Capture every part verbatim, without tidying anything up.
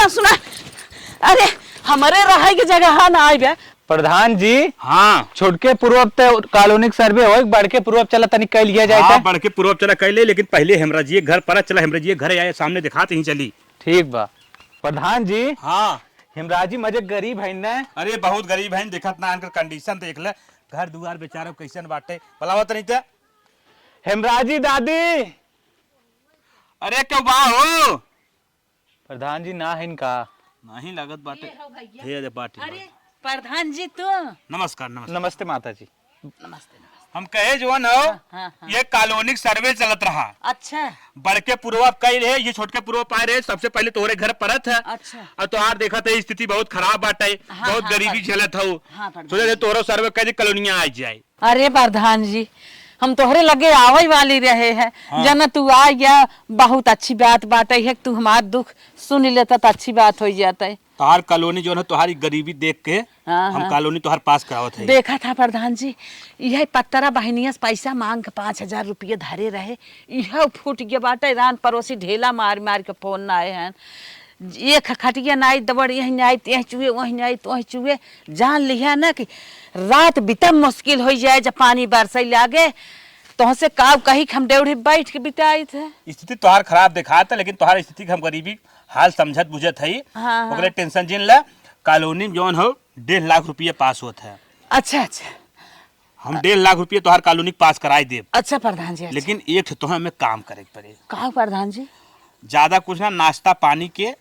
सुना, अरे, हमरे रहे के जगह ना आइबे। प्रधान जी, हाँ। छोटके पूर्व ते कॉलोनी के सर्वे होई, बड़के पूर्व चला तनी कइल गया जाए हाँ, ते। बड़के पूर्व चला कइले, लेकिन पहिले हेमराजी के घर पर चला, हेमराजी के घर आए सामने दिखात ही चली। ठीक बा। प्रधान जी, हाँ। हेमराजी मजे गरीब है न? अरे बहुत गरीब है, देखत ना इनकर कंडीशन देख ले, घर दुआर बेचारा कैसन बाटे, बुलावा तनी ते। हेमराजी दादी। अरे क्यों बा हो? प्रधान जी ना है इनका। नहीं लागत बाटे। ये हो भैया। हे अरे बाटे अरे, बाटे। प्रधान जी तू। नमस्कार, नमस्कार। नमस्ते माता जी। नमस्ते, नमस्ते। हम कहे जवन हो, हाँ, हाँ, हाँ। ये कॉलोनी के सर्वे चलत रहा। अच्छा। बड़के पूर्वा कइल है, ये छोटके पूर्वा पाए रहे, सबसे पहिले तोहरे घर परत है। अच्छा। और तोहार देखत है स्थिति बहुत खराब बाटे, हाँ, बहुत हाँ, गरीबी प्रधान। झेलत हो। हाँ, प्रधान सोचे थे जी। तोहरो सर्वे कइ दे, कॉलोनिया आ जाए। अरे प्रधान जी, हम तोहरे लगे आवइ वाली रहे हैं, हाँ। जना तू आ गया, बहुत अच्छी बात बाटे है, तू हमार दुख सुन लेता तो अच्छी बात होइ जाता है। तोहार कॉलोनी जौन है, तोहार ई गरीबी देख के हाँ, हम हाँ। कॉलोनी तोहार पास करावत है। देखा था प्रधान जी, यह पत्तरा बहनिया से पैसा मांग के पाँच हजार रुपये धरे रहे, यह फूट गया बाटे, रान पड़ोसी ढेला मार मार के फोन ना आए हैं। एक खटिया नाई दबड़, यहीं नाई, यहीं चुए, वहीं नाई, वहीं चुए। जान लिहा ना कि रात बितम मुश्किल होइ जाए, जब पानी बरसै लागे, तोहसे काव कही कि हम डेवढ़ी बैठ के बिताइत है। स्थिति तोहार खराब देखात है, लेकिन तोहार स्थिति के हम गरीबी हाल समझत बुझत हई। हाँ, हाँ। ओकरे टेंशन जिन ला, कॉलोनी में जौन हो, डेढ़ लाख रुपया पास होत है। अच्छा, अच्छा। हम डेढ़ लाख रुपया तोहार कॉलोनी के पास कराई देब। अच्छा प्रधान जी, अच्छा। लेकिन एक ठे तोहे हमें काम करे के पड़े। का प्रधान जी? ज्यादा कुछ ना, नाश्ता पानी के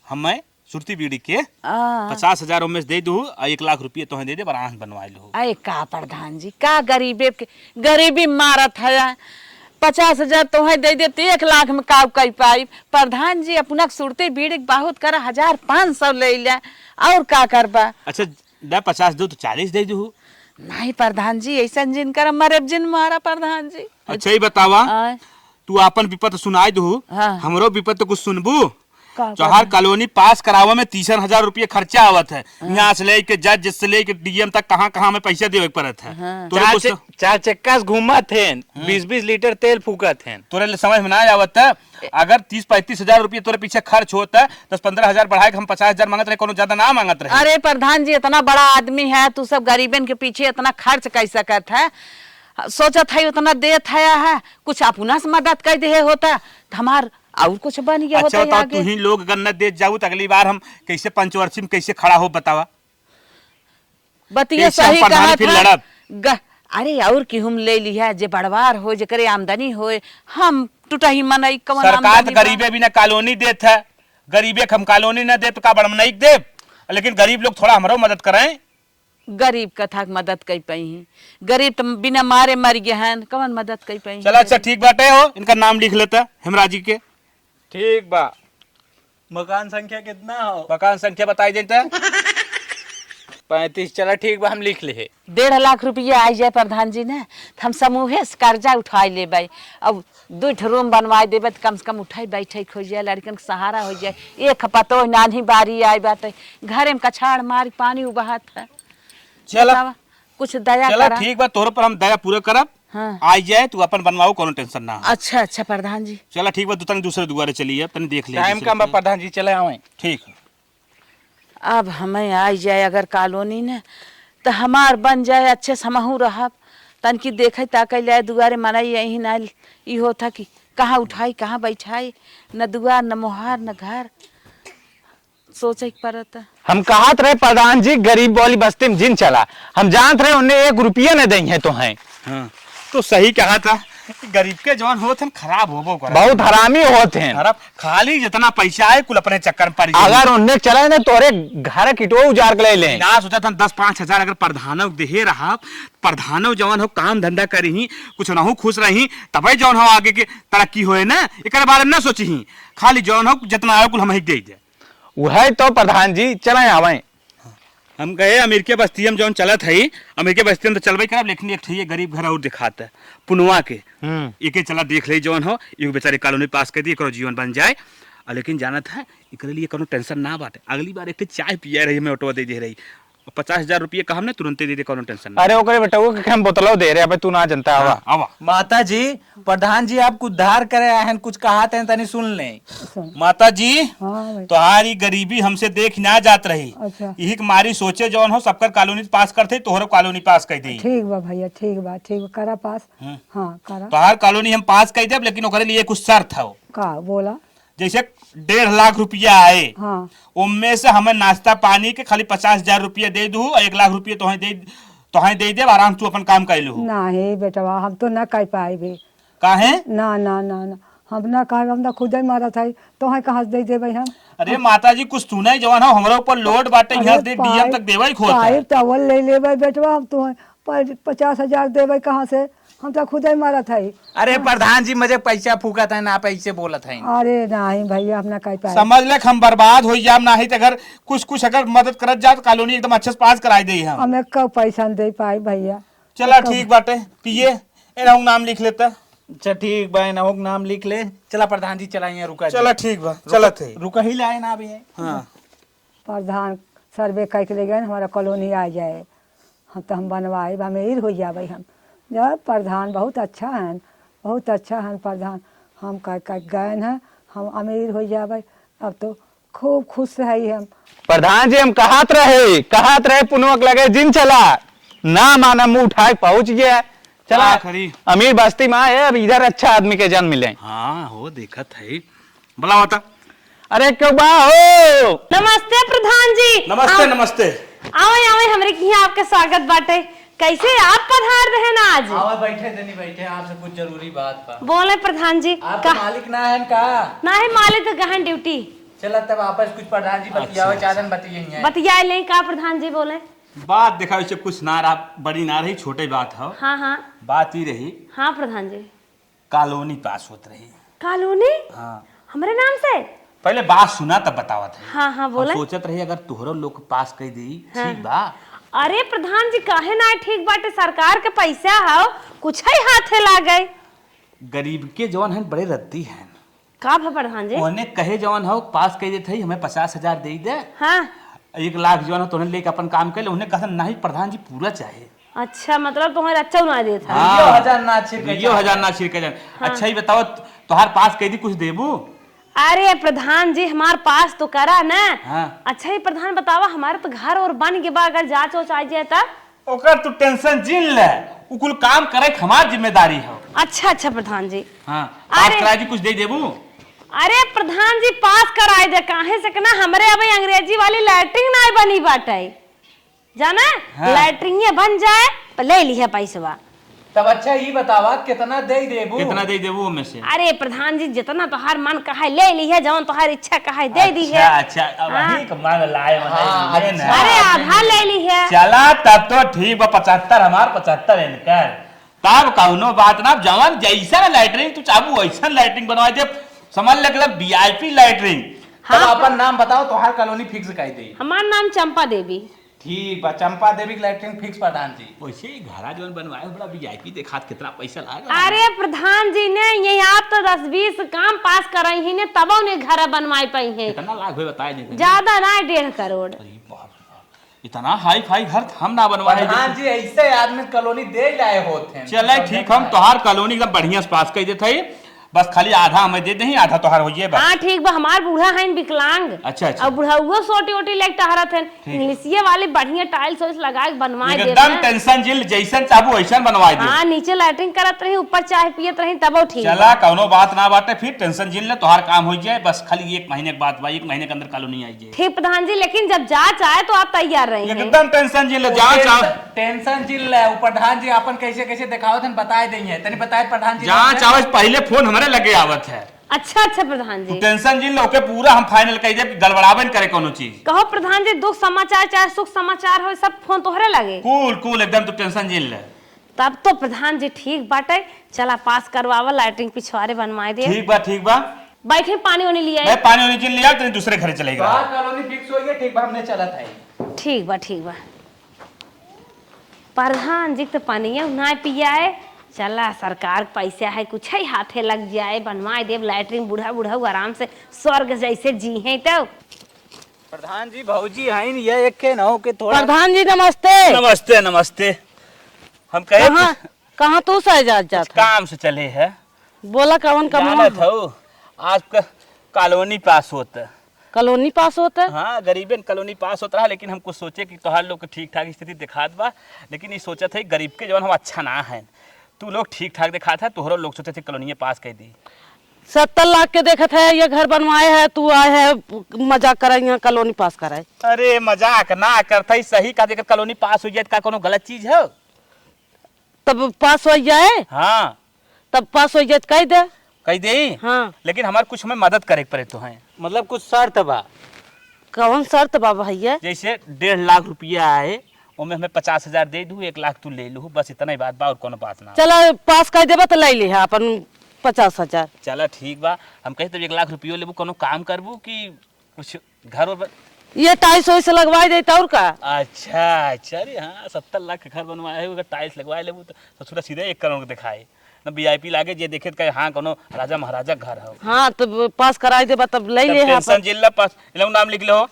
हमें सुरती बीड़ी के आ। पचास हजार ओमे से दे दू, आ एक लाख रुपया तोहे दे देब, आराम से बनवाई लो। अरे का प्रधान जी, का गरीबे के, गरीबी मारत है। पचास हजार तोहे दे देब तो एक लाख में का कई पाई? प्रधान जी, अपना के सुरती बीड़ी के बहुत करा, हजार पाँच सौ ले ले, और का करबा? अच्छा, दे पचास दो तो चालीस दे दू। नहीं प्रधान जी, ऐसा जिन कर, मरे जिन मारा प्रधान जी। अच्छा, ई बतावा, आय। तू आपन विपत सुनाई दू, हाँ। हमरो विपत तो कुछ सुनबू? का तोहार प्रधान? कॉलोनी पास करावे में तीसन हजार रुपये खर्चा आवत है। हाँ। यहाँ से लेके जज से लेके डीएम तक कहाँ कहाँ में पैसा देवे के पड़त है। हाँ। तोरे चार कुछ चे-, चार चक्का से घूमत हैं, हम्म। बीस बीस लीटर तेल फूकत हैं। तोरे ले समझ में ना आवत है। अगर तीस पैंतीस हजार रुपये तोरे पीछे खर्च होता, दस पन्द्रह हजार बढ़ाए के हम पचास हजार मांगत रहे, कोनो ज्यादा ना मांगत रहे। अरे प्रधान जी, इतना बड़ा आदमी है, तू सब गरीबन के पीछे इतना खर्च कर सकत है, सोचत है उतना देत है, है, कुछ अपना से मदद कर दे होता, तो हमार और कुछ बन गया अच्छा होता बताओ, आगे। तू ही लोग अगर न देत जाऊ, तो अगली बार हम कैसे पंचवर्षी में कैसे खड़ा हो, बतावा? बतिया कैसे हम सही प्रधान कहा फिर था। लड़ब? ग-, अरे, और की हम ले लिया, जे बड़वार हो, जेकरे आमदनी होए, हम टुटही मनई, कवन सरकार तो आमदनी बा? गरीबे बिना कॉलोनी देत है, गरीबे के हम कॉलोनी न देब, तो का बड़ मनई के देब? लेकिन गरीब लोग थोड़ा हमरो मदद करें। गरीब कथा के मदद कई पई ही, गरीब तो बिना मारे मर गए हैं, कवन मदद कई पई ही चला, अच्छा, गरीब? ठीक बाटे हो, इनका नाम लिख लेता हेमराजी के। ठीक बा। मकान संख्या कितना हो? मकान संख्या बताई देता। पैंतीस। चला ठीक बा, हम लिख ले। डेढ़ लाख रुपया आई जाए प्रधान जी ने, तो हम समूहे से कर्जा उठाई लेबै। अब दू ठो रूम बनवाई देबै, तो कम से कम उठाई बैठे हो जाए, लड़कन के सहारा हो जाए। एक पतोह नान्ही बारी आई बाटे, घरे में कछाड़ मार पानी उबहत है। चला। बतावा, कुछ दया चला, करा। ठीक बा, तोहरे पर हम दया पूरा करब। हाँ। आई जाए, तू अपन बनवाओ, कोनो टेंशन ना हो। अच्छा, अच्छा प्रधान जी। चला, ठीक बा, तू तनी दूसरे दुआरे चली, अब तनी देख ले टाइम दूसरे कम बा के। प्रधान जी, चले आवे। ठीक है। अब हमें आई जाए अगर कॉलोनी न, तो हमार बन जाए अच्छे से, हमहू रहब। तनकी देखे ताके ले दुआरे मनई यही ना, ई होता कि कहाँ उठाई, कहाँ बैठाई, न दुआर, न मोहार, न घर। सोचे के पड़त। हम कहत रहे प्रधान जी, गरीब वाली बस्ती में जिन चला, हम जानत रहे उन्हें एक रुपया न देंगे तो हैं। हाँ, तो सही कहा था, गरीब के जवान होत हैं, खराब होबो करत बहुत हैं। हरामी होत हैं। खराब, खाली जितना पैसा है, कुल अपने चक्कर में पड़ गए। अगर उन्हें चले न, तोरे घर किटो उजाड़ के ले लें। ना सोचा था, दस पाँच हजार अगर प्रधानों को देहे रहा, प्रधानों जवान हो, काम धंधा करी ही, कुछ नहु खुश रही, तबे जवान हो आगे के तरक्की होए ना, एकर बारे में ना सोची ही। खाली जवान हो, जितना आयो, कुल हम ही दे दे। वह तो प्रधान जी, चले आवे। हम कहे, अमीर के बस्ती हम जौन चलत हई, अमीर के बस्ती हम तो चलबे करब, लेकिन एक ठे ये गरीब घर और दिखात है, पुनवा के। हम्म। एके चला देख ले जौन हो, एगो बेचारे कॉलोनी पास कर दी, एकरो जीवन बन जाए। आ लेकिन जानत है, एकरे लिए कोनो टेंशन ना बाटे। अगली बार एक ठे चाय पिया रही, हमें ऑटो दे दे रही। पचास हजार रुपये का हमने तुरंते दे दे, कौनो tension नहीं। अरे ओकरे बेटवा के हम बोतलो दे रहे, अबे तू ना जनता, आवा। हाँ, आवा। माता जी, प्रधान जी आपको उद्धार करे आए हैं, कुछ कहा थे तनी सुन लें। सुन। माता जी, हाँ भाई। तोहारी गरीबी हमसे देख ना जात रही। अच्छा। यही के मारी सोचे जौन हो, सबकर कॉलोनी पास करते, तोहरो कॉलोनी पास कर दी। ठीक बा भैया, ठीक बा, ठीक बा, करा पास। हम्म। हाँ, करा। तोहार कॉलोनी हम पास कर देब, लेकिन ओकरे लिए कुछ शर्त हौ। का बोला? जैसे डेढ़ लाख रुपया आए, हाँ। ओमे से हमें नाश्ता पानी के खाली पचास हजार रुपया दे दू और एक लाख रुपया तोहें दे, तोहें दे देब, आराम से तू अपन काम कर लू। नाही बेटवा, हम तो ना कर पाएबे। काहे? ना, ना, ना, ना, हम ना कर, हम तो खुदे मरत है, तोहें कहाँ से दे देबे हम? अरे माता जी, कुछ सुने जवन हो, हमरा ऊपर load बाटे, अरे यहाँ से डीएम पाइप, तक देवे ही खोत है। पाइप तो अवल ले लेबे बेटवा, हम तोहें प-, पचास हजार देबे कहाँ से? हम तो खुदे मरत है। अरे प्रधान जी, मजे पैसा फूकत है ना, पैसे बोलत है। अरे नाही भैया, हम ना कर पाए। समझ ले, हम बर्बाद हो जाम, नाही तो अगर कुछ, कुछ अगर मदद करत जात, कॉलोनी एकदम अच्छे से पास कराई दे हम। हम एक पैसा न दे पाए भैया। चला एक ठीक बाटे, पिए, ए रहूं नाम लिख लेता। अच्छा ठीक बा, ए रहूं नाम लिख ले। चला प्रधान जी, चला यहाँ रुका चला जाए। ठीक बा, रुक-, चलत है। रुका ही लाए ना अभी है। हाँ। प्रधान सर्वे करके ले गए, हमारा कॉलोनी आ जाए, हम तो हम बनवाए, अमीर हो जावे हम। जब प्रधान बहुत अच्छा है, बहुत अच्छा है प्रधान, हम कर, कर गए हैं, हम अमीर हो जावे, अब तो खूब खुश है हम। प्रधान जी, हम कहत रहे, कहत रहे पुनवा के लगे जिन चला, ना माना, मुंह उठाए पहुंच गया। चला, का करी? अमीर बस्ती में आए, अब इधर अच्छा आदमी के जन मिले। हाँ हो, देखत है, बुलावा ता। अरे, क्यों बा हो? नमस्ते प्रधान जी। नमस्ते, आ-, नमस्ते। आवे, आवे, हमरे के यहाँ आपके स्वागत बाटे। कैसे आप पधार रहे ना आज? आवे, बैठे तनी, बैठे, आपसे कुछ जरूरी बात बा। बोले प्रधान जी, आपके का? मालिक ना है का? ना है, मालिक तो गहन ड्यूटी। चला तब आपस कुछ प्रधान जी बतियावे अच्छा, चाहतन, अच्छा। बतियाई हैं। बतिया लें का प्रधान जी, बोले। बात देखा, वैसे कुछ ना रहा, बड़ी ना रही, छोटे बात हो। हाँ, हाँ। बात ही रही। हाँ प्रधान जी। कॉलोनी पास होत रही। कॉलोनी? हाँ। हमरे नाम से? पहले बात सुना तब बतावत है। हाँ, हाँ, हम बोले। सोचत रही अगर तोहरो लोग पास कर दी, हाँ। ठीक बा। अरे प्रधान जी, काहे ना ठीक बाटे, सरकार के पैसा हव, कुछ ही हाथे लागे। गरीब के जवन है बड़े रद्दी हैं। का भा प्रधान जी? ओने कहे जवन हो पास कर देत है, हमें पचास हजार दे दे। हाँ। एक लाख जवन हो तोहने लेके अपन काम कर ले, उन्हें कहता नहीं प्रधान जी पूरा चाहे। अच्छा, मतलब तुम्हारे अच्छा ना देत है। हाँ। दुइयो हजार ना छिड़के दुइयो हजार जाए। ना छिड़के जाए। हाँ। अच्छा, ये बताओ, तोहार पास कैदी कुछ देबू? अरे प्रधान जी, हमार पास तो करा ना। हाँ। अच्छा, ये प्रधान बतावा, हमारे तो घर और बन के बा, अगर जांच वाच आ जाए तब? ओकर तू tension जिन ले, उ कुल काम करे के हमार जिम्मेदारी हो। अच्छा, अच्छा प्रधान जी। हाँ, पास अरे। कराए जी कुछ दे देबू? अरे प्रधान जी, पास कराए दे, काहे से कि ना हमरे अबे अंग्रेजी वाली लैट्रिन नाय बनी बाटे। जाना? हाँ। लैट्रिनिया बन जाए, तो ले लिहे पैसवा। तब अच्छा, ई बतावा, कितना दे देबू? कितना दे देबू ओमे से? अरे प्रधान जी, जितना तोहार मन कहे, ले लिहे, जवन तोहार इच्छा कहे, दे दिहे। अच्छा, अच्छा, अब हाँ। वही के मन लाए, मन हाँ, ले अच्छा। अरे, आधा ले लिहे। चला, तब तो ठीक बा, पचहत्तर हमार, पचहत्तर इनकर। तब कौनो बात ना, जवन जैसा लैट्रिन तू चाहबू, वैसा लैट्रिन बनवा दे। समझ ले, एकदम VIP लैट्रिन। तब हाँ। अपन नाम बताओ, तोहार कॉलोनी fix कर दे। हमार नाम चंपा देवी। ठीक बा, चंपा देवी के लैट्रिन fix प्रधान जी। वैसे ही घरा जौन बनवाए, बड़ा VIP देखात, कितना पैसा लागा? अरे प्रधान जी ने, ये आप तो दस बीस काम पास करई ही ने, तबो ने घर बनवाए पाई है। कितना लाख हुए बताए जी। ज्यादा ना, डेढ़ करोड़। अरे बाप रे बाप, इतना हाई फाई घर हम ना बनवाए प्रधान जी। जी, ऐसे आदमी कॉलोनी दे लाए होत हैं। चले ठीक, हम तोहार कॉलोनी एकदम बढ़िया से पास कर देत हई। बस खाली आधा हमें दे दही, आधा तोहार होइए बस। हाँ, ठीक बा, हमार बूढ़ा हइन विकलांग। अच्छा, अच्छा। और बुढ़उओ सोटी ओटी लेके टहरत हइन। ठीक। इंग्लिशिया वाली बढ़िया टाइल्स वाइल्स लगा के बनवाए देब एकदम ना। Tension जिन ले, जैसन चाहबू वैसन बनवाए देब। हाँ, नीचे लैट्रिन करत रही, ऊपर चाय पियत रही, तबो ठीक चला, बा। कौनो बात ना बाटे, फिर tension जिन ले, तोहार काम हो जाए, बस खाली एक महीने के बात बा, एक महीने के अंदर कॉलोनी आई जाए। ठीक प्रधान जी, लेकिन जब जांच आए तो आप तैयार रही हैं। एकदम tension जिन ले, जांच आ- Tension जिन ले, उ प्रधान जी आपन कैसे कैसे देखावत हन, बताए देइहैं, तनी बताए प्रधान जी। जांच आवे से पहले फोन हमरे लगे आवत है। अच्छा, अच्छा प्रधान जी। तू tension जिन ले, ओके पूरा हम final कर देब कि गड़बड़ाबे न करे कोनो चीज। कहो प्रधान जी, दुख समाचार चाहे सुख समाचार हो, सब फोन तोहरे लगे। Cool, cool, एकदम तू tension जिन ले। तब तो प्रधान जी ठीक बाटे, चला पास करवावा, लैट्रिन पिछवारे बनवाए दे। ठीक बा, ठीक बा। बैठे, पानी वानी लियाई। मैं पानी वानी जिन लिया, तनी दूसरे घरे चले गया। बाहर कॉलोनी fix हो गया, ठीक बा, हमने चलत है। ठीक बा, ठीक बा। प्रधान जी तो पानिया ना पियाए, चला सरकार के पैसा है, कुछ ही हाथे लग जाए, बनवाए देब लैट्रिन, बूढ़ा बूढ़ा आराम से स्वर्ग जैसे जी हैं तो। प्रधान जी, भौजी हईन, ये एक के नौ के थोड़ा। प्रधान जी, नमस्ते। नमस्ते, नमस्ते। हम कहे कहाँ, कुछ, कहाँ तू से जात कुछ जात है? काम से चले है। बोला, कवन कमवा जानत है? हऊ, आज क-, कॉलोनी पास होत। कॉलोनी पास होत? हाँ, गरीबन कॉलोनी पास होत रहा, लेकिन हम कुछ सोचे कि तोहार लोग के ठीक ठाक स्थिति दिखात बा, लेकिन ई सोचत है गरीब के जवन हम अच्छा ना है, तू लोग ठीक ठाक दिखात है, तोहरो लोग सोचत है कॉलोनिये पास कर दी। सत्तर लाख के देखत है, ये घर बनवाए है, तू आए है मजाक करे यहाँ कॉलोनी पास करे। अरे मजाक ना करत है, सही कहा, जेकर कॉलोनी पास हो जाए त का कोनो गलत चीज है? तब पास हो जाए। हाँ। तब पास हो जाए त कह दे। कह दे। हाँ। लेकिन हमार कुछ हमें मदद करे के पड़े तो है। मतलब कुछ शर्त बा? कौन शर्त बा भैया? जैसे डेढ़ लाख रुपया आए, ओमे हमें पचास हजार दे दू, एक लाख तू ले लू, बस इतना ही बात बा और कोनो बात ना। चला पास कर देबा त ले ले अपन पचास हजार। चला ठीक बा, हम कही तब एक लाख रुपयो लेबू, कोनो काम करबू कि कुछ घर वर ब- ये टाइल्स वाइल्स लगवाई देता और का? अच्छा, अच्छा, अरे हाँ, सत्तर लाख के घर बनवाए है, अगर टाइल्स लगवाए लेबू तो ससुरा सीधे एक करोड़ के दिखाए। न वीआईपी लागे, जे देखे त कहे, "हाँ, कोनो राजा महाराजा के घर हौ।" हाँ, तब पास कराई देबा, तब ले तब ले हाँ टेंशन पर। जिन ला पास, इलाऊ नाम लिख लो।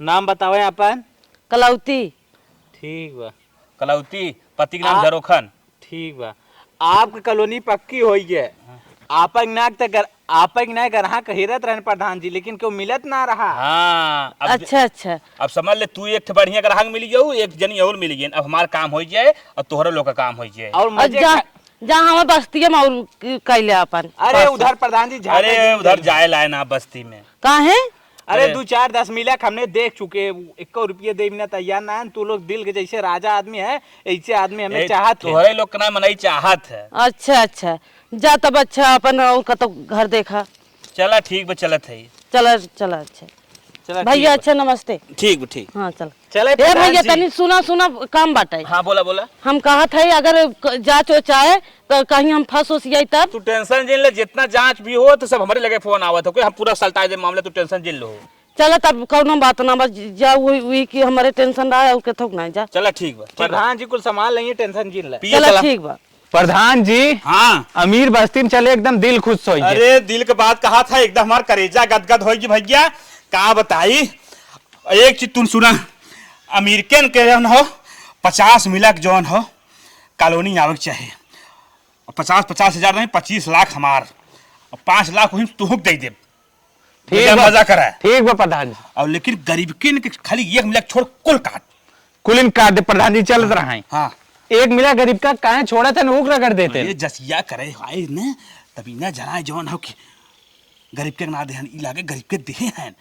नाम बतावे अपन। कलौती। ठीक बा। कलौती, पति के नाम आ- झरोखन। ठीक बा, आपके कॉलोनी पक्की होई है। हाँ। आपक ना त गर-, आपक ना ग्राहक हेरत रहन प्रधान जी, लेकिन केहू मिलत ना रहा। हाँ, अब अच्छा, अच्छा। अब समझ ले, तू एक ठे बढ़िया ग्राहक मिल जाऊ, एक जनी और मिल गई, अब हमार काम हो जाए और तोहरा लोग का काम हो जाए। और और मजे जा, का- जा हमार बस्तिये में और क-, कैले अपन। अरे बस। उधर प्रधान जी झांका अरे जी उधर जाए। जाए लाए ना बस्ती में। काहे? अरे अरे। दू चार दस मिलक हमने देख चुके, एको रुपये देवे ना तैयार ना है। तू लोग दिल के जैसे राजा आदमी है, ऐसे आदमी हमें ए, चाहत है। तोहरे लोग के ना मनई चाहत है। अच्छा, अच्छा, जा तब अच्छा अपन और कतो घर देखा। चला ठीक बा, चलत है। चला, चला, अच्छा। चला, ठीक भैया, बा। अच्छा, नमस्ते। ठीक बा, ठीक। हाँ, चला। चले ए प्रधान भैया, जी। तनी सुना, सुना, काम बाटे। हाँ, बोला, बोला। हम कहत है, अगर क-, जाँच ओच आए, तो कहीं हम फंस उस जाई तब? तू टेंशन जिन ले, जितना जाँच भी हो, तो सब हमरे लगे फोन आवत हो, कोई हम पूरा सलटाए दे मामला, तू टेंशन जिन लो। चला, तब कौनो बात ना बा, ज-, जा, वही, वही कि हमरे टेंशन रहा, और के थोक ना जा। चला, ठीक बा, ठीक बा। प्रधान जी कुल सामान लेंगे, टेंशन जिन ले। पिए चला, चला। ठीक बा। प्रधान जी, हाँ। अमीर बस्ती में चले, एकदम दिल खुश होइ गए। अरे, दिल के बात कहा था, एकदम हमार करेजा गदगद होइ गई भैया। का बताई, एक चीज तुम सुना, अमीरकन के जौन हो, पचास मिलक जौन हो, कॉलोनी आवे के चाहे। पचास, पचास हजार नहीं, पच्चीस लाख हमार, और पाँच लाख वहीं तुहुक दे देब। ठीक मजा, बा। मजा करा। ठीक बा प्रधान जी। और लेकिन गरीबकिन के खाली एक मिलक छोड़ कुल काट। कुलिन काट दे प्रधान जी, चलत रहा है। हाँ। एक मिला गरीब का काहे छोड़ा था, नोक रगड़ देते। ये जसिया करे भाई ने, तभी ना जरा जौन हो कि गरीब के ना देहन, ई लागे गरीब के देहे हैं।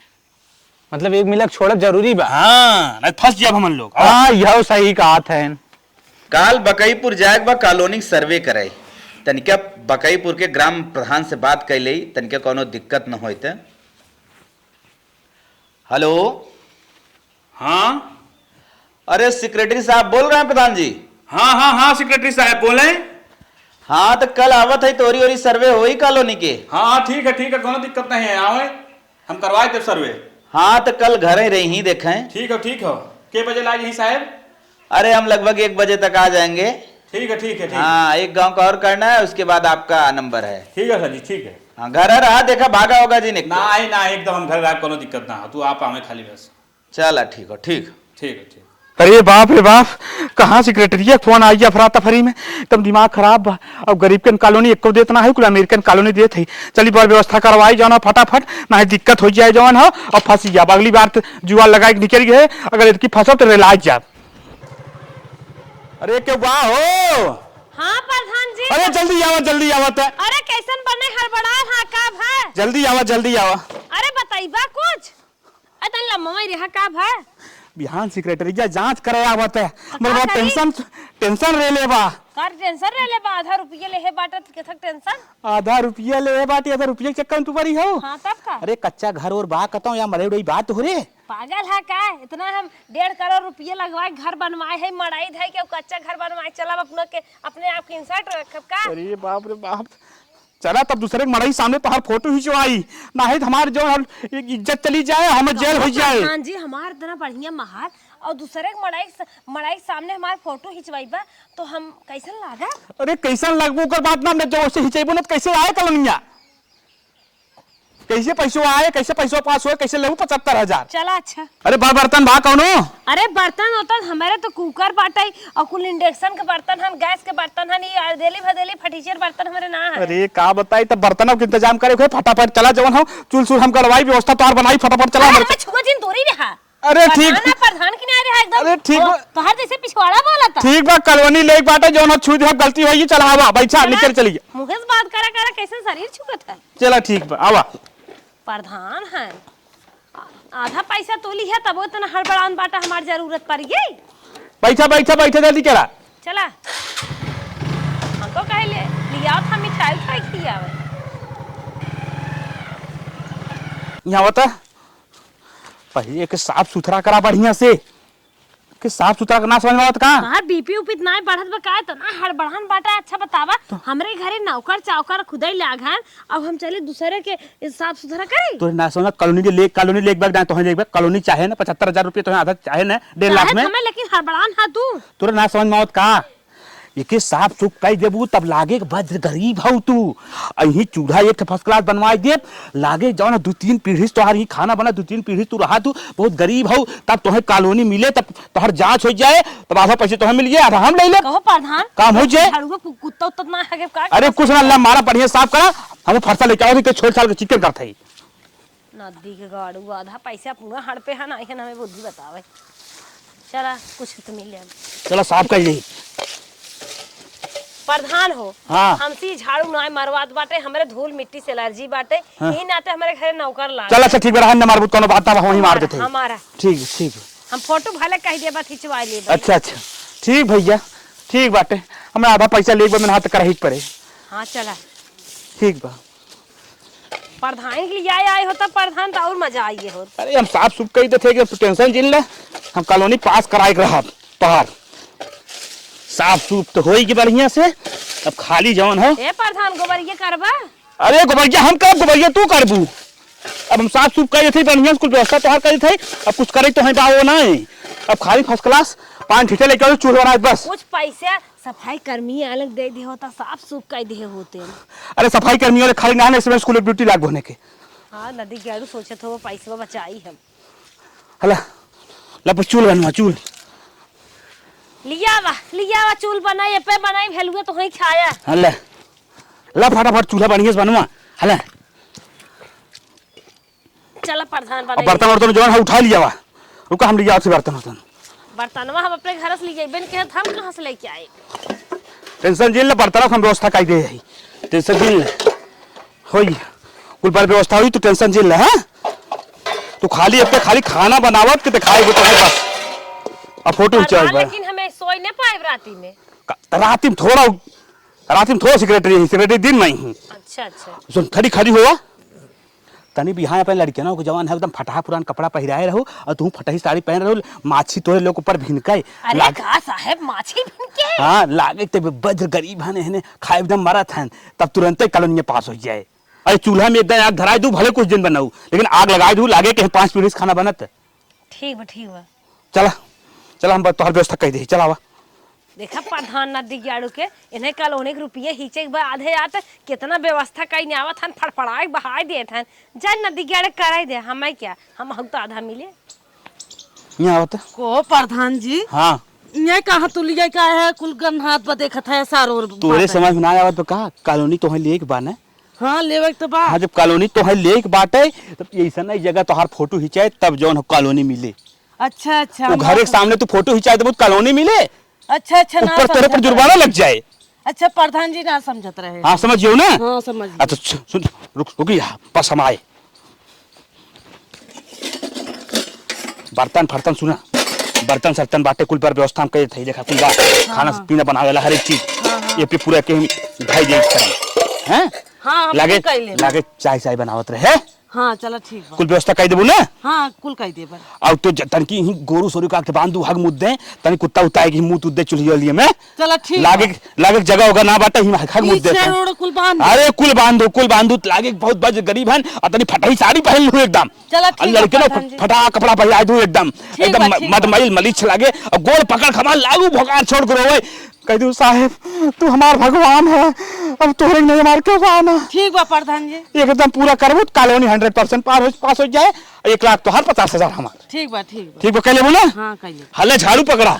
मतलब एक मिलक छोड़ब जरूरी बा। हाँ, नहीं फंस जाब हमन लोग। हाँ, यह सही कहा था। काल बकईपुर जाए के बा कॉलोनी सर्वे करे। तनिका बकईपुर के ग्राम प्रधान से बात कर ले, तनिका कोनो दिक्कत न होए त। हेलो। हाँ। अरे सेक्रेटरी साहब बोल रहे हैं प्रधान जी? हाँ, हाँ, हाँ, सेक्रेटरी साहब बोले। हाँ, तो कल आवत है तोरी ओरी सर्वे होई कॉलोनी के। हाँ, हाँ, ठीक है, ठीक है, कोनो दिक्कत नहीं है, आवे। हम करवाए देब सर्वे। हाँ, तो कल घर ही रही देखें। ठीक हो, ठीक हो। के बजे लाग ही साहेब? अरे, हम लगभग एक बजे तक आ जाएंगे। ठीक है, ठीक है, ठीक है। हाँ, एक गांव का और करना है, उसके बाद आपका नंबर है। ठीक है सर जी, ठीक है। हाँ, घर रहा, देखा भागा होगा जी निकल। ना, आई ना, एकदम हम घर रहा, कोनो दिक्कत ना हो, तू आप आवे खाली बस। चला, ठीक हो, ठीक। ठीक है, ठीक। अरे बाप रे बाप, कहाँ सेक्रेटरिया के फोन आई, अफरा तफरी में एकदम दिमाग खराब बा। अब गरीब के कॉलोनी एको देत ना है, कुल अमेरिकन कॉलोनी देत है। चली बड़ व्यवस्था करवाई जौन हो फटाफट, ना है दिक्कत हो जाए जौन हो, और फंस जाब। अगली बार तो जुआ लगाए के निकल गए, अगर इतकी फंसब तो रेलाज जाब। अरे के बा हो? हाँ प्रधान जी। अरे जल्दी आवा, जल्दी आवा त। अरे कैसन बने हड़बड़ा हाँ का भा? जल्दी आवा, जल्दी आवा। अरे बताइबा कुछ? अरे तनी लम्बा ही रहा का भा? बिहान सेक्रेटरिया जांच करे आवत है। का मगर करी? टेंशन, टेंशन रे ले बा। का टेंशन रे ले बा? आधा रुपये ले हे बाटे त केथक टेंशन? आधा रुपये ले हे बाटे, आधा रुपये के चक्कर में तू परी हो? हाँ, तब का? अरे कच्चा घर और बा कतौ या मरे उड़ई बात हो रे? पागल है का? इतना हम डेढ़ करोड़ रुपये लगवाए, घर बनवाए है, मड़ाई धई के कच्चा घर बनवाए, चलब अपना के, अपने आप के इंसल्ट रखब का? अरे बाप रे बाप। चला तब दूसरे के मड़ई सामने तोहार फोटो खिंचवाई, नाहीं त हमार जौन हल इ-, इज्जत चली जाए, हमें जेल हो जाए। प्रधान जी, हमार इतना बढ़िया महल और दूसरे के मड़ई स-, मड़ई सामने हमार फोटो खिंचवाइबा तो हम कैसन लागा? अरे कैसन लगबो ओकर बात ना, हमने जब उसे खिंचेबो ना तो कैसे आए कलनिया? कैसे पैसो आए, कैसे पैसो पास होए, कैसे लेबू पचहत्तर हजार? चला अच्छा। अरे बा बर्तन बा कौनो? अरे बर्तन वर्तन हमारे तो कुकर बाटे और कुल इंडक्शन के बर्तन हन, गैस के बर्तन हन, ये अदेली भदेली फटीचर बर्तन हमारे ना है। अरे का बताई, तब बर्तनों के इंतजाम करे हुए, फटाफट चला, जवन हो चूल सूल हम गड़वाई, व्यवस्था तोहार बनाई, फटाफट चला अरे हमरे। हमें छुआ जिन दूरी रहा। अरे ठीक। प्रधान है, प्रधान की नहीं रहा एकदम। अरे ठीक ओ, बा। तोहर जैसे पिछवाड़ा बोला था। ठीक बा, कॉलोनी लेके बाटे, जौन हो छुई दिया, गलती होई, चला आवा, बैठा, चला। निकल चलिए। मुँहे से बात करा करा, कैसे शरीर छुअत है। चला ठीक बा, आवा। प्रधान है, आ-, आधा पैसा तो ली है, तब इतना हड़बड़ान बाटा, हमार जरूरत पड़ गई। बैठा, बैठा, बैठा, जल्दी चला। चला। हमको कहे ले, लिया था मिठाई उठाई खियावे। यहाँ बता, पहिले एके साफ सुथरा करा बढ़िया से। कि साफ सुथरा के ना समझ में आवत का? तोहार बीपी उपी त नाय बढ़त बा का? इतना हड़बड़ान बाटा। अच्छा बतावा, तो हमरे घरे नौकर चाकर खुदे लाग हन, अब हम चले दूसरे के साफ सुथरा करी? तोरे ना समझ, कॉलोनी के लेक, कॉलोनी लेक बाग जाए, तोहे लेक बाग, कॉलोनी चाहे ना पचहत्तर हजार रुपये, तोहे आधा चाहे ना डेढ़ लाख चाहे में। हमें, लेकिन हड़बड़ान हा तू। तोरे ना समझ में आवत का? एके साफ सुफ कई देबू, तब लागे कि बड़ गरीब हऊ तू। अहीं चूल्हा एक ठे first class बनवाई देब, लागे जौन दू तीन पीढ़ी से तोहार ही खाना बना, दू तीन पीढ़ी से तू रहा तू, बहुत गरीब हऊ, तब तोहे कॉलोनी मिले, तब तोहर जांच हो जाए, तब आधा पैसे तोहे मिल जाए, आधा हम ले लेब। कहो प्रधान, काम हो जाए। झाड़ुआ कु-, कुत्ता उत्ता ना है का? अरे कुछ ना, ला मारा बढ़िया साफ करा, हम फरसा लेके आओ, छोड़ छाड़ के चिकन करत है। नदी के गाड़ू आधा पैसा पूरा हड़पे है ना, इहन हमें बुद्धि बतावे। चला, कुछ तो मिल जाए। चला, साफ कर ली। प्रधान हो, हाँ। हमसे झाड़ू ना मरवात बाटे, हमरे धूल मिट्टी से एलर्जी बाटे, हाँ। यही नाते हमरे घरे नौकर लाग। चला, अच्छा, ठीक बा, रहन न मारबू, कोनो बात ना, वहीं मार हमारा, देते हैं। हमारा। ठीक, ठीक। हम फोटो भले कह देबा, खिंचवा लेबा। अच्छा, अच्छा, ठीक भैया, ठीक बाटे, हमरा आधा पैसा लेबा, मैंने हाथ करही पड़े। हाँ, चला। ठीक बा। प्रधान के लिए आए, आए होता प्रधान, तो और मजा आइए होत। अरे, हम साफ सुफ कही देते कि तू tension जिन ले, हम कॉलोनी पास कराए के रहब तोहार। साफ सुफ तो होई कि बढ़िया से, अब खाली जवन हो। ए प्रधान, गोबरिया करबा? अरे गोबरिया हम करब, गोबरिया तू करबू। अब हम साफ सुफ कही देते बढ़िया से, कुल व्यवस्था तोहार कही देते, अब कुछ करे तो है बाबू ना है। अब खाली first class पान ठीठे लेके आओ, चूल्हा बनाए बस। कुछ पैसा सफाई कर्मी अलग दे दे होता, साफ सुफ कर दे होते। अरे सफाई कर्मी वाले खाली ना है, इसमें स्कूल में ड्यूटी लाग होने के। हाँ, नदी गाड़ू सोचत हो, पैसवा बचाई हम। हला, ला बस चूल बनवा, चूल। लिया वा, लिया वा, चूल बनाई, ए पे बनाई, भेलुए तो वहीं खाया। हला, ला फटाफट चूल्हा बढ़िया से बनवा, हला। चला प्रधान अब बनाई। बर्तन वर्तन जौन है उठा लिया वा। रुका हम लिया आपसे बर्तन वर्तन। बर्तनवा हम अपने घर से ले जाइबे न कहत, हम कहाँ से लेके आए? Tension जिन ले, बर्तन हम व्यवस्था कई दे है। Tension जिन ले। होई। कुल बार व्यवस्था होई, तू tension जिन ले, हाँ? तू खाली अब तक खाली खाना बनावत के दिखाई दे तोहे बस। अब फोटो खींचाओ एक बार। लेकिन हमें सोई नहीं पाए राती में। का-, राती में थोड़ा, राती में थोड़ा secretary है, secretary दिन में ही। अच्छा, अच्छा। सुन, खड़ी, खड़ी हुआ। तनी बिहान अपने लड़कियनों के जवान है, एकदम फटहा पुरान कपड़ा पहिराए रहो और तू फटही साड़ी पहन रहो, माछी तोरे लोग ऊपर भिनके। अरे लाग- का साहेब, माछी भिनके? हाँ, लागे ते बज्र गरीब हन, इन्हें खाए एकदम मरत हन, तब तुरंते कॉलोनी पास हो जाए। अरे चूल्हा में एकदम आग धराए दू, भले कुछ दिन बनाऊ, लेकिन आग लगाए दू, लागे कहीं पाँच पीढ़ी से खाना बनत। ठीक बा, ठीक बा। चला, चला, हम तोहर व्यवस्था कई देही, चला आवा। देखा प्रधान नदी गाड़ू के, इन्हें कॉलोनी के रुपये हिचे के बा आधे आत, कितना व्यवस्था कई ने आवत हन, फड़फड़ाए बहाए देत हन। जा नदी गाड़े कराई दे, हमें क्या, हम, हम तो आधा मिले। यहाँ आवत। को प्रधान जी? हाँ। ये कहाँ तू लिया का है, कुल गन्हात बा देखत है, सारो ओर तोरे बात है। समझ में ना आवत बा का? कॉलोनी तोहे लेके बा ना? हाँ, लेवे के तो बा। हाँ, जब कॉलोनी तोहे लेके बाटे, तब ऐसा नहीं जगह तोहार फोटो खिंचाए, तब जौन हो कॉलोनी मिले। अच्छा, अच्छा, वो हम घर के समझ- सामने तू फोटो खिंचाए, तो बहुत कॉलोनी मिले। अच्छा, अच्छा, ना ऊपर तोरे पर समझत जुर्माना रहे। लग जाए। अच्छा, प्रधान जी ना समझत रहे। हाँ, समझियो ना? हाँ, समझ गए। अच्छा, सु-, सुन, रुक, रुक यहाँ, बस हम आए। बर्तन फर्तन सुना, बर्तन सर्तन बाटे, कुल पर व्यवस्था हम कइले थई, देखा कुल बा, हाँ, खाना हाँ। पीना बनावे ला हर एक चीज, हाँ, हाँ। ये पे पूरा के हम धई दे करम, हैं? हाँ, हम लागे, कुल कइले। लागे चाय चाय बनावत रहे। हाँ, चला ठीक बा। कुल व्यवस्था कइ देबू ना? हाँ, कुल कइ देबे। और तो ज-, तनकी ही गोरू सोरू का के बांध दू, हग मुद्दे, तनी कुत्ता उत्ता आएगी, मुंह तुद्दे चुल्ही लिए में। चला ठीक लागे, बा। लागे जगह होगा ना बाटे, ही हग मुद्दे पीछे तन। रोड कुल बांध दे। अरे कुल बांध दो, कुल बांध दो, लागे बहुत बज गरीब हन, आ तनी फटही साड़ी पहन लू एकदम। चला, आ ठीक बा, लड़के ना प्रधान जी। फटा कपड़ा पहिराए दू एकदम, ठीक एकदम बा, म-, ठीक बा। मदमैल मलिछ लागे, और गोड़ पकड़ खमा लागू भोगार छोड़ के रोवे। कह दू, "साहेब, तू हमार भगवान है, अब तोहरे नहीं हमार के बा ना।" ठीक बा प्रधान जी। एकदम पूरा करबू, कॉलोनी हंड्रेड परसेंट पार हो, पास हो जाए, एक लाख तोहार, पचास हजार हमार। ठीक बा, ठीक बा। ठीक बा, कह लेबू ना? हाँ, कह लेबू। हले झाड़ू पकड़ा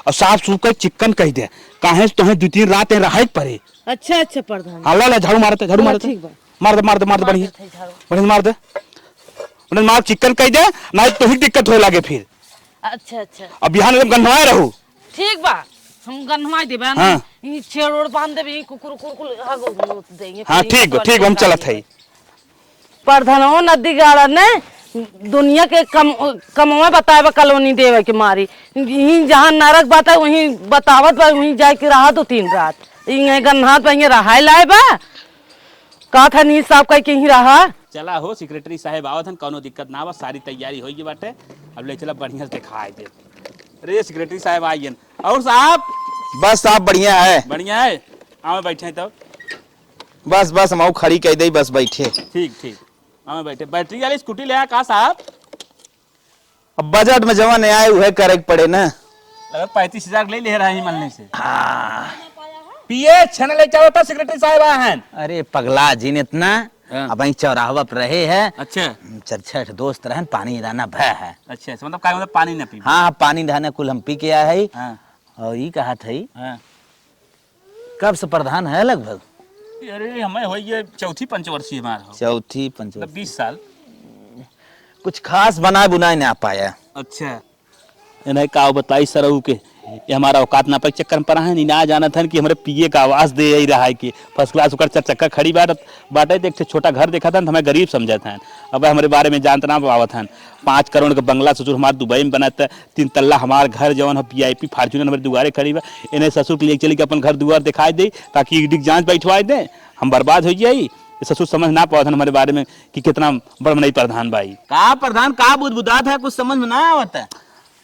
और साफ सूफ कर चिक्कन कह दे, काहे से तोहे दो तीन रात यहाँ रहे के पड़े। अच्छा, अच्छा प्रधान। हाँ, ला, ला, झाड़ू मारते, झाड़ू हाँ, मारते। ठीक बा। मार दे, मार दे, मार दे, मार बढ़िया। देत है झाड़ू। बढ़िया मार दे। बढ़िया मार, चिक्कन कह दे, नहीं तो ही दिक्कत होए लागे फिर। अच्छा, अच्छा। अब बिहान एकदम गन्हवाए रहू। ठीक बा, हम गन्हवाई देबे ना। हाँ। ई छेड़ ओड़ बांध देबे, ई कुकुर, कुकुर, कुकुर, हाँ, गो, गो, दे, ये हाँ, कहीं ठीक बा, सब ठीक बा, हम चलत हई। प्रधानो नदी गाड़ा ने दुनिया के कम, कमवा बताए बा कॉलोनी देवे के मारी। ई जहाँ नरक बात है, वहीं बतावत बा, वहीं जाए के रहा दो तीन रात। ई गन्हात बा, ये रहाए लाए बा। का था नी साहब कह के ही रहा। चला हो, सेक्रेटरी साहब आवत हन, कौनो दिक्कत ना बा, सारी तैयारी होई गई बाटे। अब ले चला बढ़िया से दिखाई दे। अरे सेक्रेटरी साहब आइए। और साहब? बस साहब बढ़िया है। बढ़िया है, आवे बैठे तब। बस बस हम खड़ी कह दे, बस बैठे। ठीक ठीक, आवे बैठे। बैटरी वाली स्कूटी ले आ का साहब? अब बजट में जवन आए उहे करे के पड़े ना। लगत पैंतीस हजार ले ले रहा है मनले से। हाँ। पिए छेना ले चाहो तो सेक्रेटरी साहब आ हैं। अरे पगला जिन इतना। हाँ। अब वहीं चौराहवा पर रहे है। अच्छा। चार छह दोस्त रहन, पानी रहना भय है। अच्छा, अच्छा, मतलब का मतलब पानी ना पी? हाँ, हाँ, पानी रहना कुल हम पी के आए है। हाँ। और ई कहा था ई? हाँ। कब से प्रधान है लगभग? अरे हमें हो ये चौथी पंचवर्षीय हमार हो। चौथी पंचवर्षीय। मतलब बीस साल। कुछ खास बनाए बुनाए ना पाया। अच्छा। इन्हें का बताई सरऊ के, ये हमारा औकात नापे के चक्कर में पड़ा है, नहीं ना जानत हन कि हमरे पिए का आवाज दे ही रहा है कि फर्स्ट क्लास ओकर चार चक्का खड़ी बाटत बाटे, तो एक ठे छोटा घर देखत हन, तो हमें गरीब समझत हन। अब हमरे बारे में जानत ना पावत हन। पाँच करोड़ के बंगला ससुर हमार दुबई में बनत, तीन तल्ला हमार घर जवन है, वीआईपी फॉर्च्यूनर हमरे दुआरे खड़ी बा। इन्हें ससुर के लिए चली के अपन घर दुआर दिखाई दे, ताकि ईडी के जांच बैठवाए दे, हम बर्बाद हो जाई। ये ससुर समझ ना पावत हन हमारे बारे में कि कितना बड़ मनई प्रधान बा ई। का प्रधान, का बुदबुदात है, कुछ समझ में ना आवत है।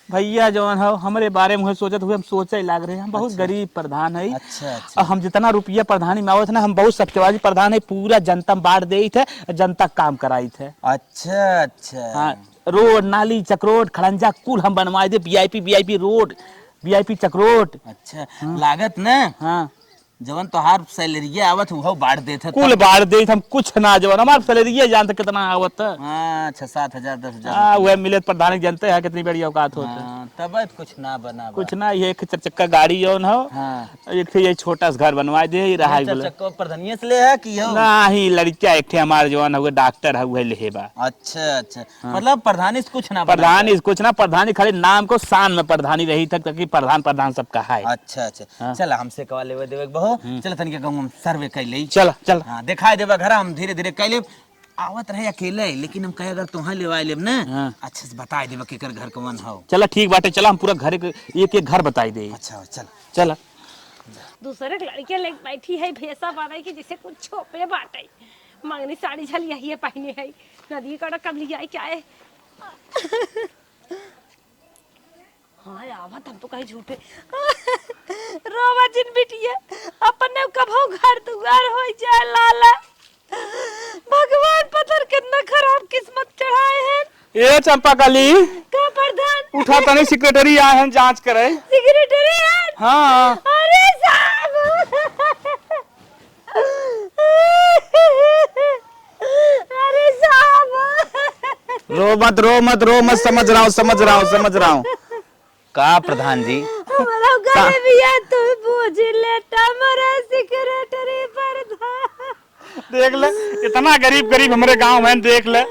भैया जवन हो हमरे बारे में सोचत हुए हम सोचे लाग रहे हैं, हम बहुत अच्छा। गरीब प्रधान है। अच्छा, अच्छा। और हम जितना रुपया प्रधानी में आवत है ना, हम बहुत सत्यवादी प्रधान है, पूरा जनता में बांट देइत है, जनता काम कराइत है। अच्छा, अच्छा। हाँ, रोड, नाली, चकरोट, खड़ंजा कुल हम बनवाए दे, वीआईपी, वीआईपी रोड, वीआईपी चकरोट। अच्छा, हाँ। लागत ना? हाँ। जवन तोहार सैलरिया आवत, उहो बांट देत है कुल तब। बांट देत, हम कुछ ना जवन, हमार सैलरिया जानत कितना आवत है? हाँ, छह सात हजार, दस हजार हाँ, रुपया। उहे मिले प्रधान जनते हैं कितनी बड़ी औकात होत है। हाँ, तब कुछ ना बना बा। कुछ ना, ये एक चार चक्का गाड़ी जवन हो, हाँ। एक ठे ये छोटा सा घर बनवा दे, ये रहा ये है चार बोले। चक्का प्रधानिये से ले है कि हो? नाही, लड़का एक ठे हमार जवन हुए डॉक्टर है, उहे लेहे बा। अच्छा, अच्छा। हाँ। मतलब प्रधानी से कुछ ना बना प्रधानी बा। से कुछ ना, प्रधानी खाली नाम को शान में प्रधानी रही था, ताकि प्रधान, प्रधान सब कहा है। अच्छा, अच्छा। हाँ। चला, हमसे कवा लेवे देवे के बहो। हम्म। चला, तनिक गाँव में सर्वे कर ले। चला, चला। हाँ, दिखाई देबा घर, हम धीरे धीरे कर लेब। आवत रहे अकेले, लेकिन हम कहे अगर तोहाँ लेवा लेब ना, हाँ। अच्छे से बताई देबा केकर घर कवन हो। चला, ठीक बाटे, चला, हम पूरा घर एक, एक, एक घर बताई दे। अच्छा, चल। चला। दूसरे के लड़के लेके बैठी है, भैंसा बांधे की जैसे कुछ छोपे बाटे। मंगनी साड़ी झल यही है पहने है, नदी कड़ा कब लिया है क्या है? हाँ, आवत हम तो कहीं झूठे। रोवा जिन बिटिया, अपने कभो घर दुआर हो जाए लाला। भगवान पत्थर कितना खराब किस्मत चढ़ाए हैं। ए चंपा कली। का प्रधान? उठा तनी, सेक्रेटरी आए हैं जांच करे। सेक्रेटरी आए? हाँ। अरे साहब। अरे साहब। रो मत, रो मत, रो मत, समझ रहा हूँ, समझ रहा हूँ, समझ रहा हूँ। का प्रधान जी? हमारा का? गरीबिया तू बूझ लेता, मरे सेक्रेटरी प्रधान। देख ले, इतना गरीब, गरीब हमरे गांव में, देख ले।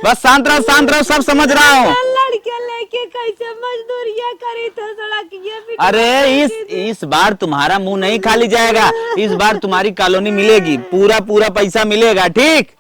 बस शांत रहो, शांत रहो, सब समझ रहा हूँ। लड़के लेके कैसे मजदूरिया करी थे सड़किया पे अरे, इस, इस बार तुम्हारा मुंह नहीं खाली जाएगा, इस बार तुम्हारी कॉलोनी मिलेगी, पूरा, पूरा पैसा मिलेगा, ठीक?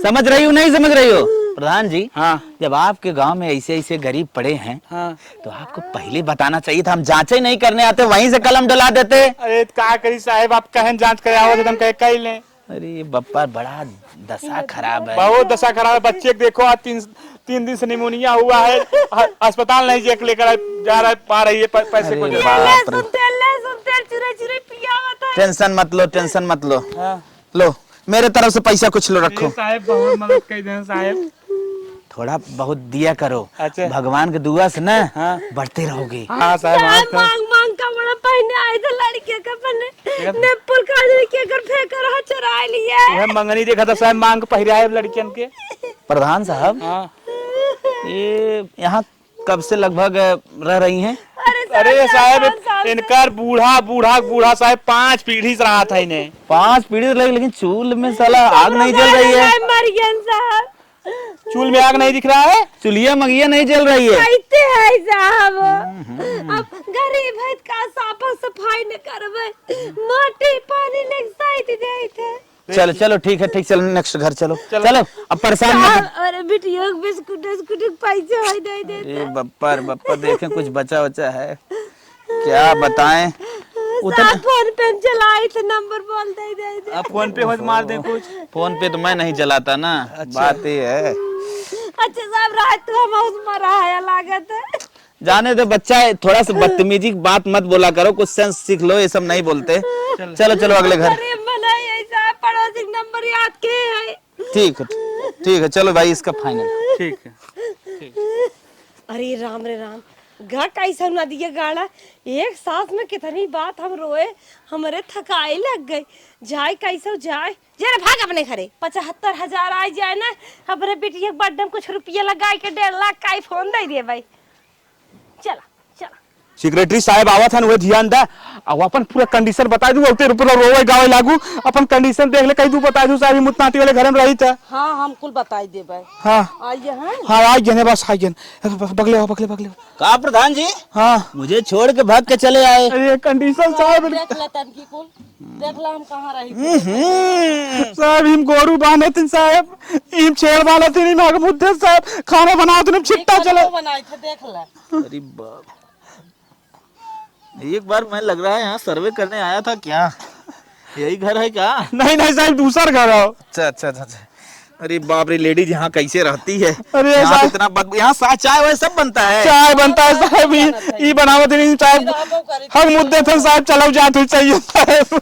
समझ रही हो, नहीं समझ रही हो? प्रधान जी, हाँ। जब आपके गांव में ऐसे, ऐसे गरीब पड़े हैं, हाँ। तो आपको पहले बताना चाहिए था, हम जांचे नहीं करने आते, वहीं से कलम डला देते। अरे, तो का करी साहब, आप कहन जांच करे आवत, हम कहे, कह लें। अरे बप्पा, बड़ा दशा खराब है। बहुत दशा खराब है। बच्चे को देखो, आज तीन, तीन दिन से निमोनिया हुआ है। ह-, अस्पताल नहीं, चेक लेकर आ, जा रहा है, पा रही है प-, पैसे को अरे दे। बाप रे। सुनते, ले सुनते, चुरे चुरे पियावत है। टेंशन मत लो, टेंशन मत लो। हाँ। लो, मेरे तरफ से पैसा कुछ लो, रखो। ये साहब बहुत मदद कर दें साहब। थोड़ा बहुत दिया करो। अच्छा। भगवान के दुआ से ना हाँ। बढ़ते रहोगे। हाँ साहब, हाँ, साहब। मांग मांग कपड़ा पहने आए थे लड़के के अपने। निप्पल काजल के अगर फेंक रहा चुरा लिए। वह मंगनी देखा था साहब, मांग पहिराए लड़कियन के। प्रधान साहब, हाँ। ये यहाँ कब से लगभग रह रही हैं? अरे साहब, अरे साहब, साहब, साहब, इनकर बूढ़ा, बूढ़ा, बूढ़ा साहब पांच पीढ़ी से रहा था इन्हें। पांच पीढ़ी से लगी, लेकिन चूल में साला आग नहीं जल रही है। मर गया साहब। चूल में आग नहीं दिख रहा है? चुलिया मगिया नहीं जल रही है। कहते हैं साहब, हम्म, हम्म। अब गरीब है, का साफ सफाई न करबे, माटी पानी लेके साइत जाइत है। चलो, चलो, ठीक है, ठीक, चलो, next घर चलो। चलो। चलो, अब परेशान मत साहब, अरे बिटिया के बिस्कुट उस्कुट के पैसे है, दे दे। अरे बप्पा रे बप्पा, देखें कुछ बचा वचा है, क्या बताएं। उतना साहब, फोन पे हम चलाई तो नंबर बोल दे, दे दे। अब फोन पे हो तो मार दे कुछ। फोन पे तो मैं नहीं चलाता ना, अच्छा। बात ये है। अच्छा साहब, रात तो हम उसमें रहा है लागत है। जाने दो बच्चा है, थोड़ा सा बदतमीजी की बात मत बोला करो, कुछ sense सीख लो, ये सब नहीं बोलते। चलो। चलो, चलो अगले घर। अरे मनाई ऐसा पड़ोसी के नंबर याद के है। ठीक है, ठीक है, चलो भाई, इसका final। ठीक है, ठीक। अरे राम रे राम, गा कैसा ना दिया गाड़ा, एक सांस में कितनी बात हम रोए, हमरे थकाई लग गई। जाए कैसे जाए, जे रे भाग अपने घरे। पचहत्तर हजार आ जाए ना, हमरे बिटिया के birthday में कुछ रुपया लगाए के डेढ़ लाख का iPhone दे दे भाई। चला, चला। Secretary साहब आवत हन, उहे ध्यान दा। आ वो अपन पूरा condition बताइ दू, अउते पूरा रोवे गावे लागू। अपन condition देख ले, कहि दू बताइ दू साहब, ई मुतनाटी वाले घरे में रही था। हाँ, हम कुल बताइ देबै। हाँ। आइए हैं। हाँ, आइ गए हैं, बस आइ गए हैं। ब-, ब-, बगले आओ, बगले, बगले आओ। का प्रधान जी? हाँ। मुझे छोड़ के भाग के चले आए। अरे, condition साहब। देख ले तनकी कुल। देख ला हम कहाँ रही थे। हम्म। साहब, इम गोरू बांधे थिन साहब, इम छेड़ बांधे थिन, इम हग मुद्दे साहब, खाना बनावत थिन, इम छिट्टा चले। बनाए थे, देख ला। अरे बाप। एक बार मैं लग रहा है यहाँ survey करने आया था क्या? यही घर है क्या? नहीं, नहीं साहब, दूसर घर है। अच्छा, अच्छा, अच्छा, अच्छा। अरे बाप रे, ladies यहाँ कैसे रहती है? अरे यहाँ साहब। इतना बद-, यहाँ सा-, चाय वाय सब बनता है? चाय बनता है साहब, ई, ई बनावत नहीं चाय। हम मुद्दे थे साहब, चलो जात हुई चाहिए साहब।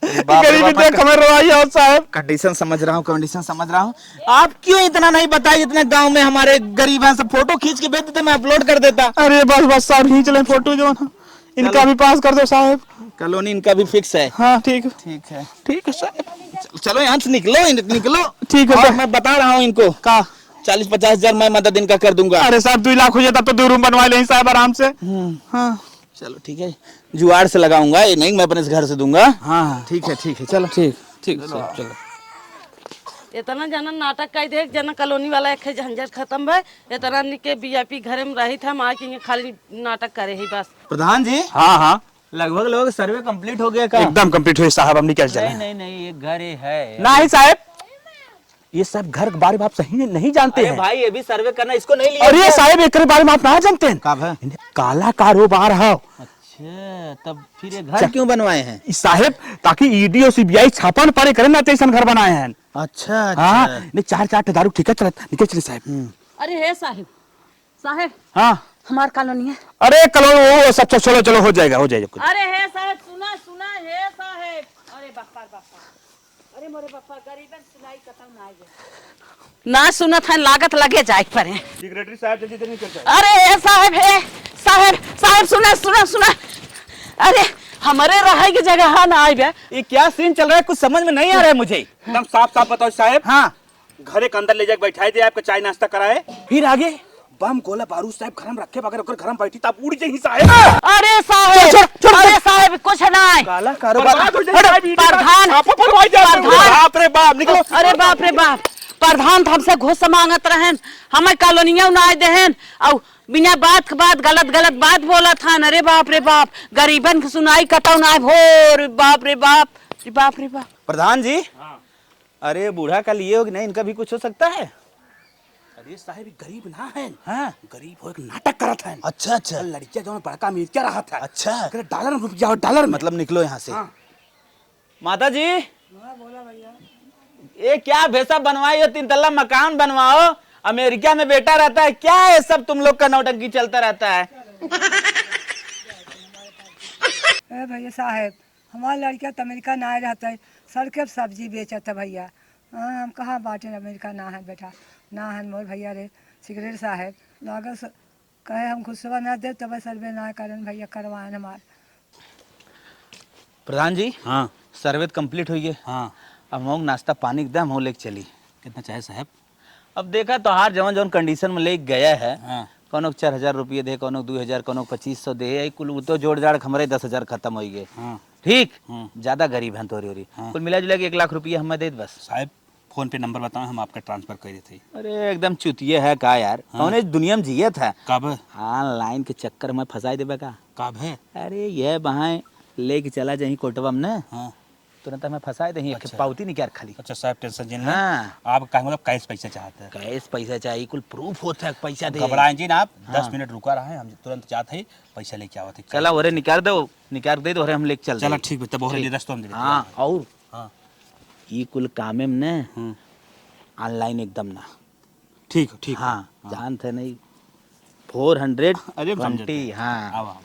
अरे बाप रे गरीबी बाप, देख हमें रोवाई है साहब। Condition समझ रहा हूँ, condition समझ रहा हूँ। आप क्यों इतना नहीं बताए, इतने गांव में हमारे गरीब हैं, सब photo खींच के भेज देते, मैं upload कर देता। अरे बस, बस साहब, खींच लें photo जो ना। इनका चलो। भी pass कर दो साहब। Colony इनका भी fix है। हाँ, ठीक। ठीक है। ठीक है साहब। चल-, चलो यहाँ से निकलो, इन-, निकलो। ठीक है और साहब। मैं बता रहा हूँ इनको। का? चालीस पचास हजार मैं मदद इनका कर दूंगा। अरे साहब, दुई लाख हो जाए तब तो दो room बनवा लें साहब आराम से। हम्म। हाँ। चलो ठीक है, जुगाड़ से लगाऊंगा, ये नहीं मैं अपने घर से दूंगा। हाँ, हाँ। ठीक है, ठीक है, चलो। ठीक, ठीक चलो। साहब, चलो। इतना जना नाटक कइ दे, जना colony वाला एक झंझट खत्म भय, इतना निके VIP घरे में रही था, माँ के खाली नाटक करे ही बस। प्रधान जी। हाँ, हाँ। लगभग, लगभग survey complete हो गया का? एकदम complete हुई साहब, हम निकल चले। नहीं, नहीं, नहीं, ये घर ही है। नहीं साहब, ये सब घर के बारे में आप सही नहीं, नहीं जानते अरे हैं। भाई, ये भी survey करना, इसको नहीं लिया अरे क्या? साहब, एक बारे में आप ना जानते हैं। का है? इन्हें काला कारोबार है। अच्छा, तब फिर ये घर चल। क्यों बनवाए हैं? ई साहब, ताकि ED और CBI छापा न पड़े, करे ना, तो ऐसा घर बनाए हैं। अच्छा, हाँ, अच्छा। नहीं, चार, चार ठे दारू ठेका चलत, निकल चले साहब। हम्म। अरे हे साहब, साहेब, हाँ। हमार colony है। अरे colony, वो सब, सब, चलो, चलो, हो जाएगा, हो जाएगा कुछ। अरे हे साहेब, सुना, सुना, हे साहेब। अरे बापा रे बापा। अरे मोरे बापा, गरीबन सुनाई कतौ ना आए। ना सुनत है, लागत लगे जाए के परे। Secretary साहब, जल्दी, जल्दी निकल जाओ। अरे हे साहेब, हे साहेब, साहेब, सुना, सुना, सुना। अरे, हमरे रहे के जगह ना आए बे। ये क्या scene चल रहा है, कुछ समझ में नहीं आ रहा है मुझे। एकदम साफ साफ बताओ साहेब। हाँ। घरे के अंदर ले जाके बैठाई दे, आपका चाय नाश्ता कराए। फिर आगे? बम गोला बारूद साहेब घर में रखे बगैर ओकर घर में बैठी तब उड़ जाई साहेब। अरे साहेब, छोड़, छोड़, छोड़, अरे साहेब, कुछ ना है। काला कारोबार। बर्बाद हो जाई अरे साहेब, ई प्रधान, आप पर भाई जान प्रधान। बाप रे बाप, निकलो। अरे बाप रे बाप, प्रधान तो हमसे घूस मांगत रहन, हमें colony ना आए देहन, और बिना बात के बात गलत गलत बात बोलत हन। अरे बाप रे बाप, गरीबन के सुनाई कतौ ना है। भो रे बाप रे बाप, रे बाप रे बाप। प्रधान जी, हाँ। अरे बूढ़ा का लिए हो कि नहीं, इनका भी कुछ हो सकता है? अरे साहेब, ई गरीब ना है। हाँ। गरीब हो, एक नाटक करत है। अच्छा, अच्छा। लड़किया जो बड़का अमेरिका रहत है। अच्छा। एकरे dollar में रुपया हो, dollar में। मतलब निकलो यहाँ से। हाँ। माता जी। हाँ, बोला भैया। ये क्या भेसा बनवाई हो, तीन तल्ला मकान बनवाओ, अमेरिका में बेटा रहता है, क्या ये सब तुम लोग का नौटंकी चलता रहता है? ए भैया साहेब, हमार लड़का त अमेरिका ना रहत है, सड़के पे सब्जी बेचत है भैया। हाँ, हम कहाँ बाटे, अमेरिका ना है बेटा, ना है मोर भैया रे, सिकरेट साहेब, लागल स-, कहे हम घुसवा ना दे, तब सर्वे ना करन भैया, करवाएन हमार। प्रधान जी, हाँ। सर्वे त complete होइ गए। हाँ। अब हम नाश्ता पानी एकदम हम लेके चली। कितना चाहे साहब? अब देखा, तोहार जवन जवन condition में लेके गया है, हाँ। कौनो के चार हजार रुपये दे, कौनो के दो हजार, कौनो के पच्चीस सौ दे, यही कुल उ तो जोड़ जाड़ के हमरे दस हजार खत्म होइ गए। हाँ। ठीक? हाँ। ज्यादा गरीब हैं तोरी ओरी। हाँ। कुल मिला जुला के एक लाख रुपया हमें दे दे बस। साहब, फोन पे नंबर बताओ, हम आपका transfer कर देते हैं। अरे, एकदम चुतिये है का यार? हाँ। कौने दुनिया में जियत है? कब? Online के चक्कर में फंसाई देबे का? कब है? अरे, ये बहाए लेके चला जाही कोर्टवा में ना, हाँ। तुरंत हमें फंसाए देही, एक अच्छा। पावती निकाल खाली। अच्छा साहब, tension जिन लें। हाँ। आप कहे मतलब cash पैसा चाहते हैं? Cash पैसा चाहिए, कुल proof होता है, पैसा दे। घबराएं जिन आप, हाँ। दस मिनट रुका रहा है, हम तुरंत जाते हैं, पैसा लेके आवत है। चला, ओरे निकाल दो, निकाल दे दो, ओरे हम लेके चल चला, देही। ठीक बा, तब ओरे ठीक। लिए दस तो हम दे देते हैं। हाँ, और हाँ। ई कुल कामे में न हम्म। Online एकदम ना। ठीक हो, ठीक हो। हाँ, हाँ। जानत है नहीं, four hundred twenty, अरे, हम समझते हैं। हाँ। आवा, आवा।